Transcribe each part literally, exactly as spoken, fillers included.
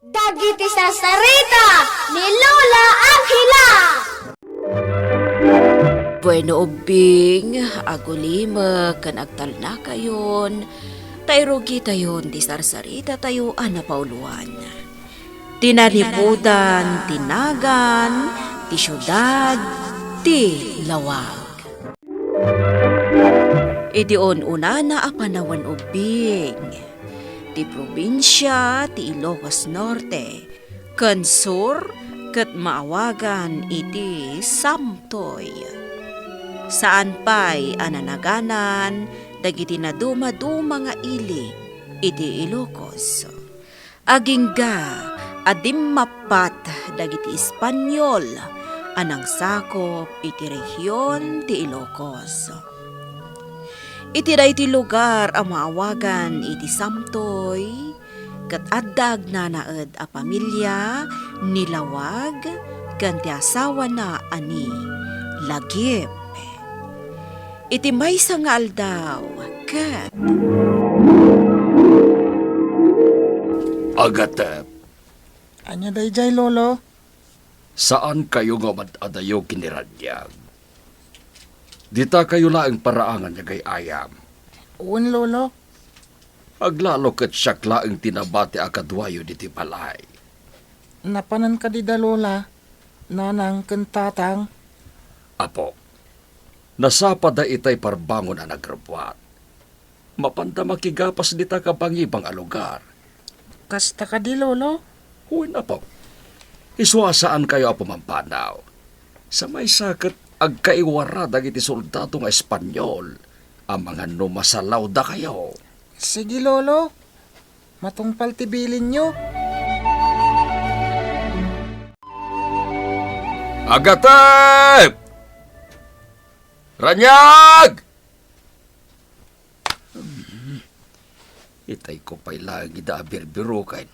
Dagiti sarsarita ni Lola Angela. Bueno, ubbing, agulimek ken agtalnakayon, ta irugitayon ti sarsaritatayo a napauluan. Ti nalibutan ti nagan ti siudad ti Lawag. Iti un-unana a panawen, ubbing, ti probinsia ti Ilocos Norte ken Sur ket maawagan iti Samtoy. Saan pay a nanaganan dagiti nadumaduma nga ili iti Ilocos. Agingga a dimmappat dagiti Espanyol a nangsakop iti rehion ti Ilocos. Iti daytoy lugar a maawagan iti Samtoy, ket adda agnanaed a pamilia ni Lawag ken ti asawana a ni Lagip. Iti maysa nga aldaw, ket Agatep. Ania daydiay, Lolo? Saankayo nga umad-adayo ken ni Raniag. Ditakayo laeng paraangan nga agay-ayam. Wen, Lolo. Aglalo ket siak laeng ti nabati a kaduayo ditoy balay. Napanan kadi da Lola, Nanang ken Tatang? Apo, nasapada itay parbangon a nagrubbuat. Mapanda makigapas dita kabangibang a lugar. Kasta kadi, Lolo? Wen, apo. Isu a saankayo a pumampanaw. Sa maysa ket agkaiwara dagiti soldado nga Espanyol amangan no masalawdakayo. Sige, Lolo. Matungpal ti bilinyo. Agatep! Raniag! Itay ko pay laeng ida a birbiruken.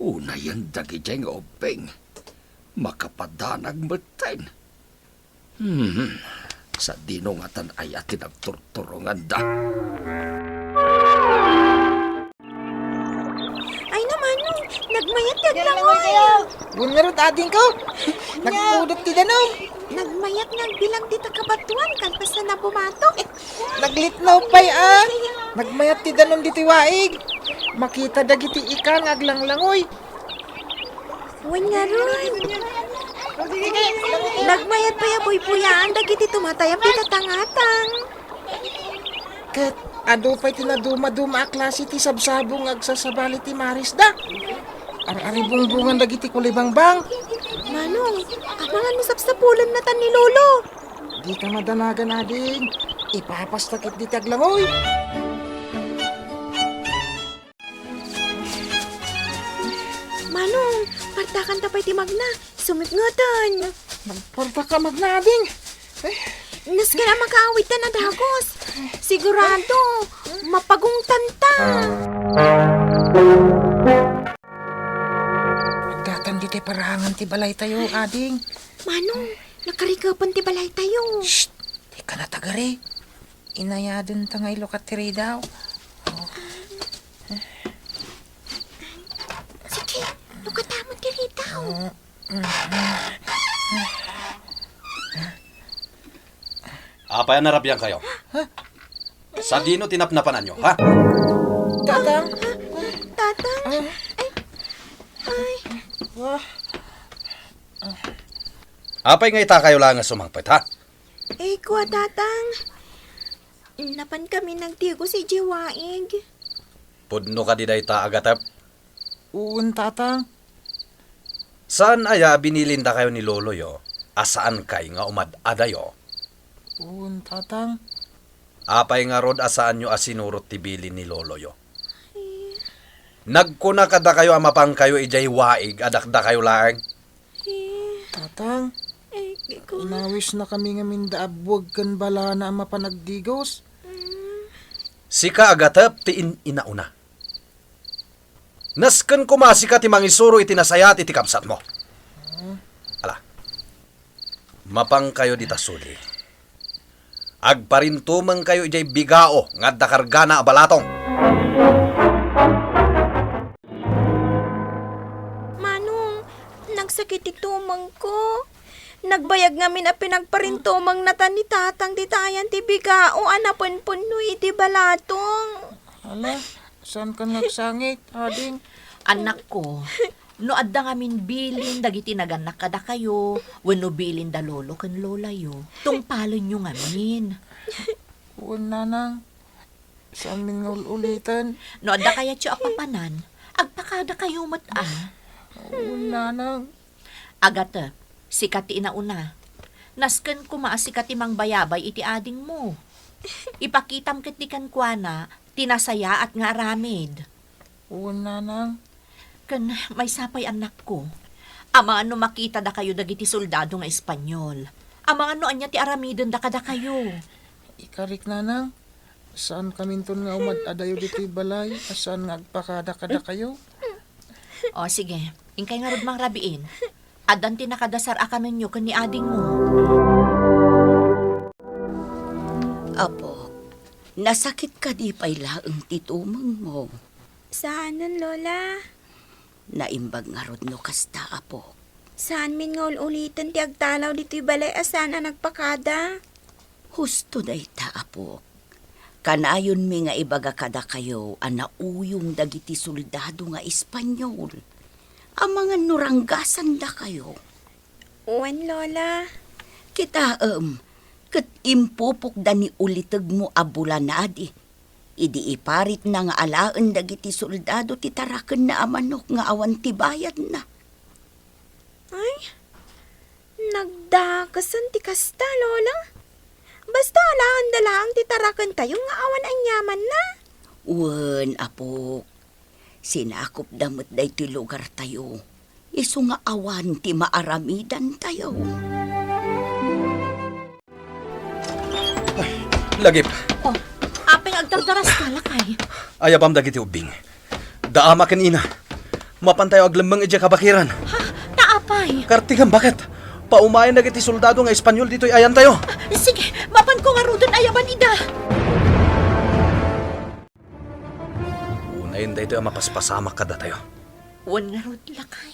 Unayen dagidiay nga ubbing. Makapadanag metten. Hmm, sadino ngatan aya ti nagturturonganda? Ay, namanong, nagmayat ti aglangoy. Wen ngarud, adingko. Nagpudot ti danum. Nagmayat nga agbilang dita kabatoan, kalpasan a bumato. Naglitnaw pay a. Nagmayat ti danum ditoy waig. Makita dagiti ikan nga aglanglangoy. Wen ngarud. Nagmayat pay a buybuyaan dagiti tumatayab dita tangatang. Ket adu pay ti nadumaduma a klase ti sabsabong nga agsasabali ti marisda. Ar-aribungbongan dagiti kulibangbang. Manong, amangan no sapsapulennatan ni Lolo. Dika madanagan, ading. Ipapasta ketdi ti aglangoy. Manong, partakanta pay ti magna. Sumipngeten. Nagpartak a magna, ading. Nasken a makaawidta a dagus. Sigurado, mapagungtanta. Agdatan ditoy paraangan ti balaytayo, ading. Manong, nakarikepen ti balaytayo. Shh! Dika natagari. Inayadenta nga ilukat ti ridaw. Sige, lukatamo ti ridaw. Apay a narabiankayo? Sadino ti napnapananyo, ha? Tatang? Tatang? Ah. Ay, ay. Wah. Apay nga itakayo laeng a sumangpet, ha? Eh, kua, Tatang. Napankami nagdigos idiay waig. Pudno kadi dayta, Agatep? Wen, Tatang. Saan aya a binilindakayo ni loloyo a saankay nga umad-adayo? Wen, Tatang. Apay ngarud a saanyo a sinurot ti bilin ni loloyo? Eh. Nagkuna kadakayo a mapankayo idiay waig a dakdakayo laeng? Eh. Tatang, eh, di ko. Inawisnakami ngamin da Abbuag ken Balana a mapan agdigos. Mm. Sika, Agatep, ti in-inauna. Nasken koma a sika ti mangisuro iti nasayaat iti kabsatmo. Ala, mapankayo dita suli. Agparintumengkayo idiay bigao nga adda kargana a balatong. Sakit ti tumengko. Nagbayag ngamin a pinagparintumengna ta ni Tatang dita ayan ti bigao a napunpunno iti balatong. Hala, saan ka nagsangit, ading? Anakko, no adda ngamin bilin dagiti nagannak kadakayo, wenno bilin da lolo ken lolayo, tungpalenyo ngamin. Wen, nanang. Saanmin nga ul-uliten. No adda kayatyo a papanan, agpakadakayo met a. Wen, nanang. Agatep, sika ti inauna. Nasken koma a sika ti mangbayabay iti adingmo. Ipakitam ketdi kenkuana ti nasayaat nga aramid. Wen, nanang. Ken maysa pay, annakko, amangan no makitadakayo dagiti soldado nga Espanyol. Amangan no ania ti aramidenda kadakayo. Ikarik, nanang, saankaminton nga umad-adayo ditoy balay a saan nga agpakada kadakayo. O, sige. Inkay ngarud mangrabiin. Addan ti nakadasar a kamenyo ken ni adingmo. Apo, nasakit kadi pay laeng ti tumengmo? Saanen, Lola. Naimbag ngarud no kasta, apo. Saanmin nga ul-uliten ti agtalaw ditoy balay a saan a nagpakada? Husto dayta, apok. Kanayonmi nga ibaga kadakayo a nauyong dagiti soldado nga Espanyol. Amangan no ranggasandakayo. Wen, Lola. Kitaem, ket impupokda ni ulitegmo a bulanadi idi iparitna nga alaen dagiti soldado ti tarakenna a manok nga awan ti bayadna. Ay, nagdakesen ti kasta, Lola. Basta alaenda laeng ti tarakentayo nga awan aniamanna. Wen, apok. Sinakopda met daytoy lugartayo. Isu nga awan ti maaramidantayo. Ay, lagip. Oh, apay nga agdardaraska, lakay? Ayabam dagiti ubbing. Da ama ken ina. Mapantayo aglemmeng idiay kabakiran. Ha? Ta apay? Kartingem, baket. Paumayen dagiti soldado nga Espanyol ditoy ayantayo. Ah, sige, mapanko ngaruden ayaban ida. Unayen daytoy a mapaspasamak kadatayo. Wen ngarud, lakay.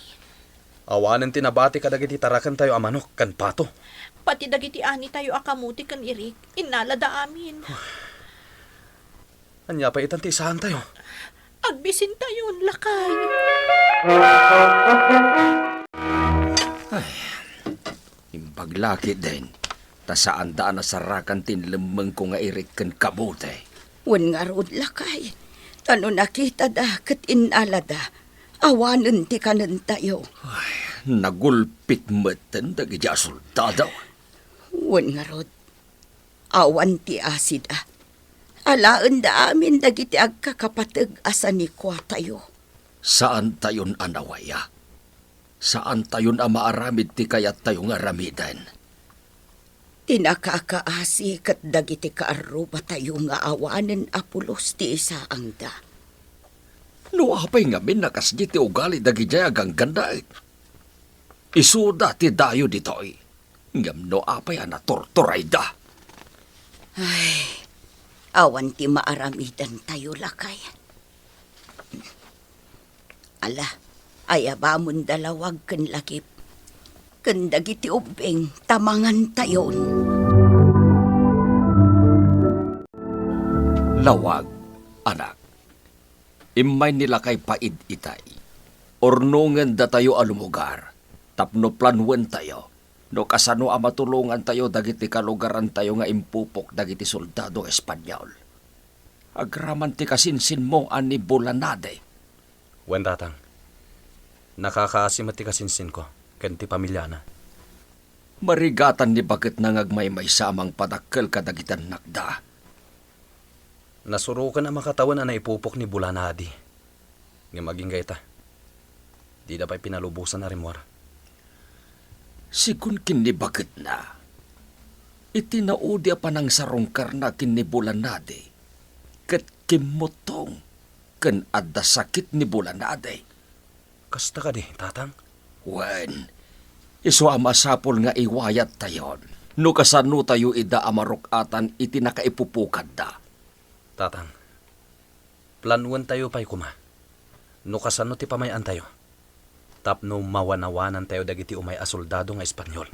Awanen ti nabati kadagiti tarakentayo a manok ken pato. Pati dagiti anitayo a kamote ken irik, innalada amin. Ania pay itan ti isaantayo? Agbisintayon, lakay. Ay, imbag la ketdin, ta saanda a nasarakan ti inlemmengko nga irik ken kamote. Wen ngarud, lakay, ta no nakitada ket innalada, awanen ti kanentayo. Ay, nagulpit metten dagiti a soldado. Wen ngarud, awan ti asida. Alaenda amin dagiti agkakapateg a sanikuatayo. Saantayon a nawaya. Saantayon a maaramid ti kayattayo nga aramiden. Ti nakakaasi ket dagiti kaarrubatayo nga awanen a pulos ti isaangda. No apay ngamin a kasdi ti ugali dagidiay a ganggannaet, isuda ti dayo ditoy. Ngem no apay a naturturayda? Ay, awan ti maaramidantayo, lakay. Ala, ayabamon da Lawag ken Lagip, ken dagiti ubbing ta mangantayon. Lawag, anak. Immay ni lakay Paid itay. Urnongen datayo a lumugar tapno planuentayo no kasano a matulongantayo dagiti kalugarantayo nga impupok dagiti soldado nga Espanyol. Agraman ti kasinsinmo a ni Bulanade. Wen, Tatang. Nakakaasi met ti kasinsinko ken ti pamiliana. Marigatan ni baketna nga agmaymaysa a mangpadakkel kadagiti annakda. Nasuroken a makatawen a naipupok ni Bulanadi. Ngem agingga ita, dida pay pinalubosan a rimmuar. Sigun ken ni baketna, iti naudi a panangsarungkarna ken ni Bulanadi, ket kimmuttong ken adda sakit ni Bulanadi. Kasta kadi, Tatang? Wen, isu a masapul nga iwayattayon no kasanotayo ida a maruk-atan iti nakaipupokadda. Tatang, planuentayo pay koma no kasano ti pamay-antayo. tapno mawanawanantayo dagiti umay a soldado nga Espanyol.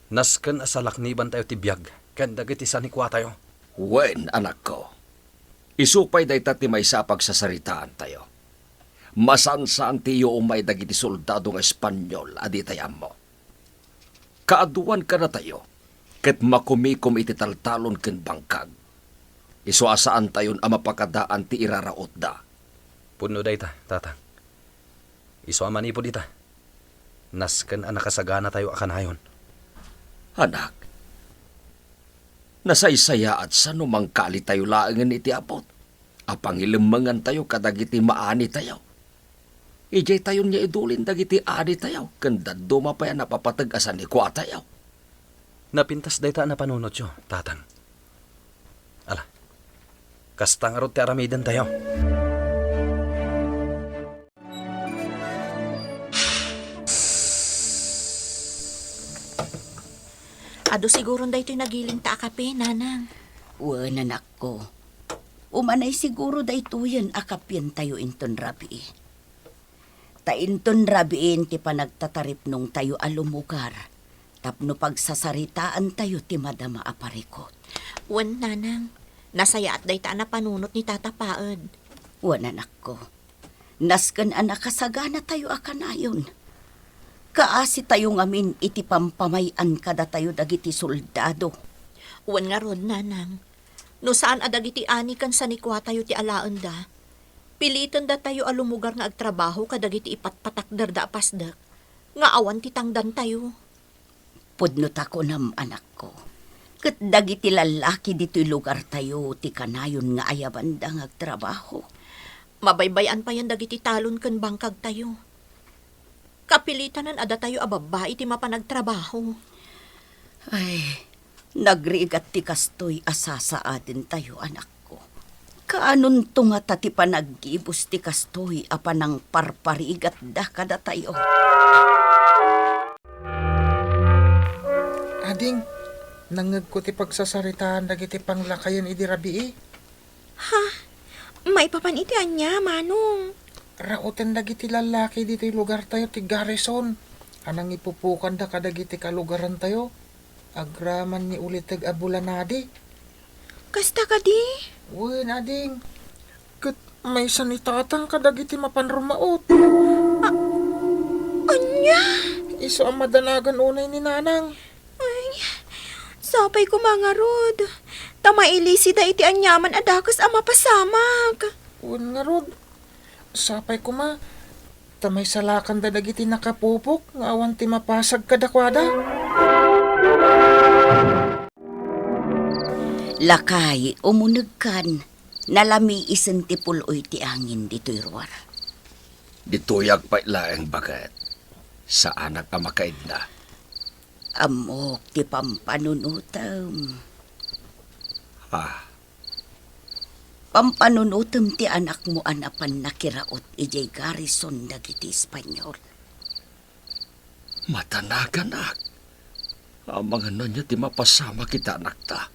Nasken a salaknibantayo ti biag ken dagiti sanikuatayo. Wen, anakko. Isu pay dayta ti maysa a pagsasaritaantayo. Masansaantiyo umay dagiti soldado nga Espanyol a ditay ammo. Kaaduan kadatayo, ket makumikom iti taltalon ken bangkag. Isu a saantayon a mapakadaan ti irarautda. Pudno dayta, Tatang. Isu a manipud ita, nasken a nakasaganatayo a kanayon. Anak, nasaysayaat sa no mangkalitayo laengen iti Apo a pangilemmengantayo kadagiti maanitayo. Idiaytayon nga idulin dagiti anitayo ken dadduma pay a napapateg a sanikuatayo. Napintas dayta a napanunotyo, Tatang. Ala, kasta ngarud ti aramidentayo. Adu siguron daytoy nagiling ta a kape, Nanang. Wen, anakko. Umanay siguro daytoyen a kapientayo inton rabii. Ta inton rabiin ti panagtataripnongtayo a lumugar tapno pagsasaritaantayo ti madama a parikut. Wen, Nanang, nasayaat dayta a napanunot ni Tata Paed. Wen, anakko, nasken a nakasaganatayo a kanayon. Kaasitayo ngamin iti pampamay-an kadatayo dagiti soldado. Wen ngarud, Nanang, no saan a dagiti ani ken sanikuatayo ti alaenda, pilitendatayo a lumugar nga agtrabaho kadagiti ipatpatakderda a pasdek nga awan ti tangdantayo. Pudno ta kunam, anakko. Ket dagiti lallaki ditoy lugartayo ti kanayon nga ayabanda nga agtrabaho. Mabaybay-an payen dagiti talon ken bangkagtayo. Kapilitanen a datayo a babbai ti mapan agtrabaho. Ay, nagrigat ti kastoy a sasaadentayo, anakko. Kaanonto ngata ti panaggibus ti kastoy a panangparparigatda kadatayo? Ading, nangngegko ti pagsasaritaan dagiti panglakayen idi rabii. Ha? Maipapan iti ania, Manong? Rauten dagiti lallaki ditoy lugartayo ti garrison a nangipupokanda kadagiti kalugarantayo agraman ni uliteg a bulanadi. Kasta kadi? Wen, ading. Ket maysa ni Tatang kadagiti mapan rummaot. A-, ania? Isu a madanagan unay ni Nanang. Ay, sapay koma ngarud. Ta mailisida iti aniaman a dakes a mapasamak. Wen ngarud, sapay koma, ta maisalakanda dagiti nakapupok nga awan ti mapasag kadakuada. Lakay, umunegkan, nalamiisen ti pul-oy ti angin ditoy ruar. Ditoyak pay laeng, baket. Saanak a makaidna. Ammok ti pampanunotem. Ah. Pampanunotem ti anakmo a napan nakiraut idiay garrison dagiti Espanyol. Madanaganak. Amangan no ania ti mapasamak iti anakta.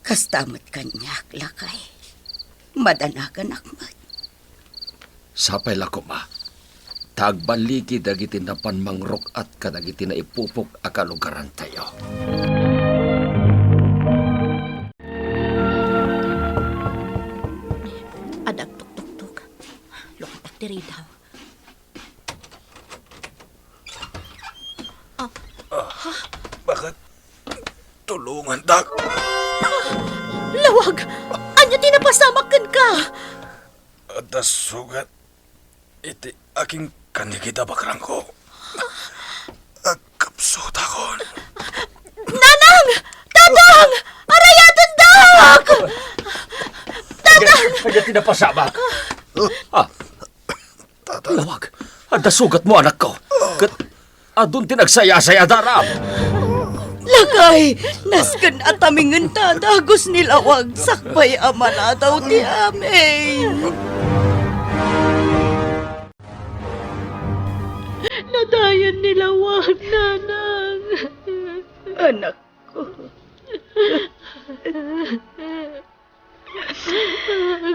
Kasta met kaniak, lakay. Madanaganak met. Sapay la koma, ta agballigi dagiti napan mangruk-at kadagiti naipupok a kalugarantayo. Adda agtuktuktok. Lukatak ti ridaw. Ah. Ah, baket? Tulongandak. Lawag! Ania ti napasamak kenka? Adda sugat iti akingkanigid a bakrangko. Agkapsutakon. Nanang! Tatang! Arayatendak! Tatang! Ania ti napasamak? Ah, Tata. Lawag, adda sugatmo, anakko. Ket adun ti nagsayasayada, Ram. Lakay, nasken a tamingen ta dagus ni Lawag sakbay a maladaw ti amin. Nadayan ni Lawag, Nanang. Anakko.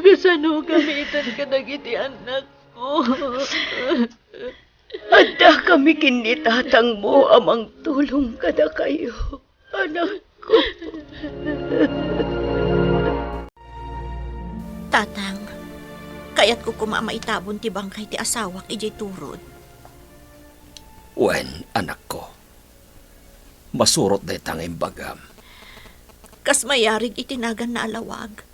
Kasano kami iten kadagiti annakko? Adda kami ken ni tatangmo a mangtulong kadakayo, anakko. Tatang, kayatko koma a maitabon ti bangkay ti asawak idiay turod. Wen, anakko. Masurot dayta nga imbagam. Kas mayarig iti naganna a lawag.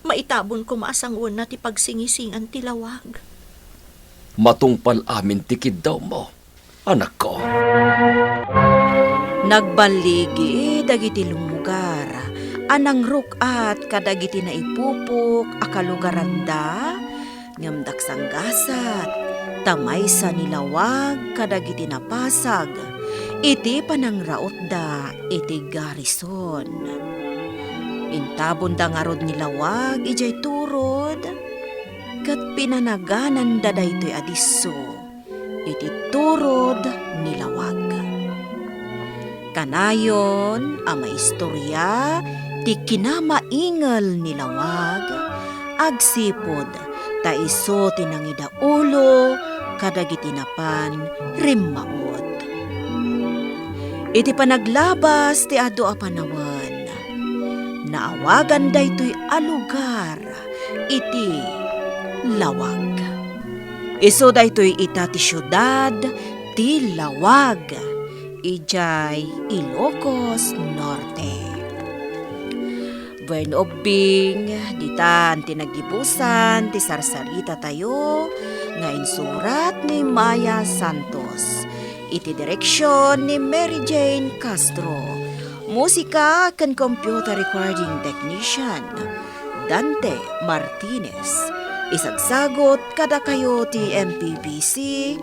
Maitabon koma a sanguenna ti pagsingisingan ti lawag. Matungpal amin ti kiddawmo, anakko. Nagballigi dagiti lumugar a nangruk-at kadagiti naipupok a kalugaranda, ngem daksanggasat, ta maysa ni lawag kadagiti napasag iti panangrautda iti garrison. Intabonda ngarud ni lawag idiay turod, ket pinanagananda daytoy a disso iti turod ni lawag. Kanayon a maistoria ti kinamaingel ni lawag, agsipud ta isu ti nangidaulo kadagiti napan rimmaut. Iti panaglabas ti adu a panawen, naawagan daytoy a lugar iti Lawag. Isu daytoy ita ti siudad ti Lawag, idiay Ilocos Norte. Bueno, ubbing, ditan ti naggibusan ti sarsarita tayo nga insurat ni Maya Santos. Iti direksion ni Mary Jane Castro. Musika ken computer recording technician, Dante Martinez. Isagsagot kadakayo ti M P B C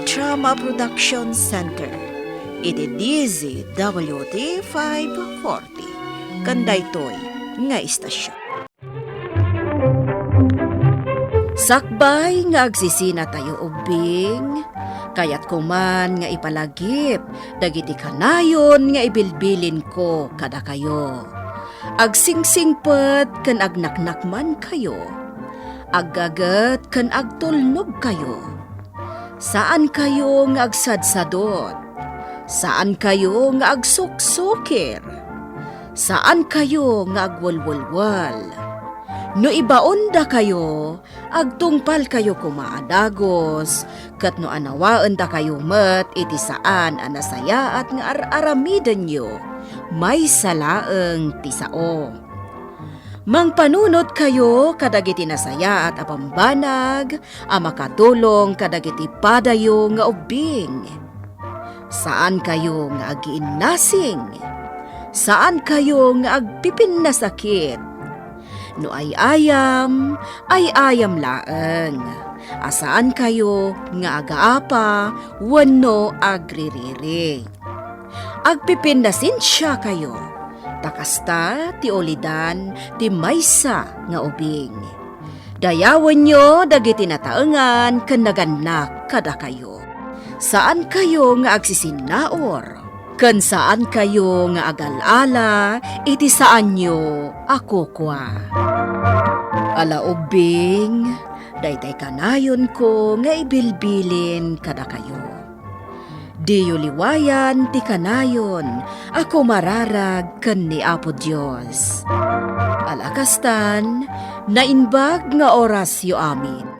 Drama Production Center iti D Z W T five forty. Ken daytoy nga istasyon. Sakbay nga agsisinatayo ubbing, kayatko man nga ipalagip dagiti kanayon nga ibilbilinko kadakayo. Agsingsingpet ken agnaknakmankayo. Aggaget ken agtulnogkayo. Saankayo nga agsadsadot. Saankayo nga agsuksukir. Saankayo nga agwelwelwel. No ibaondakayo, agtungpalkayo koma a dagus, ket no anawaendakayo met iti saan a nasayaat nga ar-aramidenyo, maysa laeng ti sao. Mangpanunotkayo kadagiti nasayaat a bambanag a makatulong kadagiti padayo nga ubbing. Saankayo nga agiinnasing. Saankayo nga agpipinnasakit. No ay-ayam, ay-ayam laeng. A saankayo nga agaapa wenno agririri. Agpipinnasensiakayo, ta kasta ti ulidan ti maysa nga ubing. Dayawenyo dagiti nataengan ken nagannak kadakayo. Saankayo nga agsisinnaur, ken saankayo nga agal-ala iti saanyo a kukua. Ala ubbing, daytay kanayonko nga ibilbilin kadakayo. Diyo liwayan ti kanayon a kumararag ken ni Apo Dios. Ala kastan, naimbag nga orasyo amin.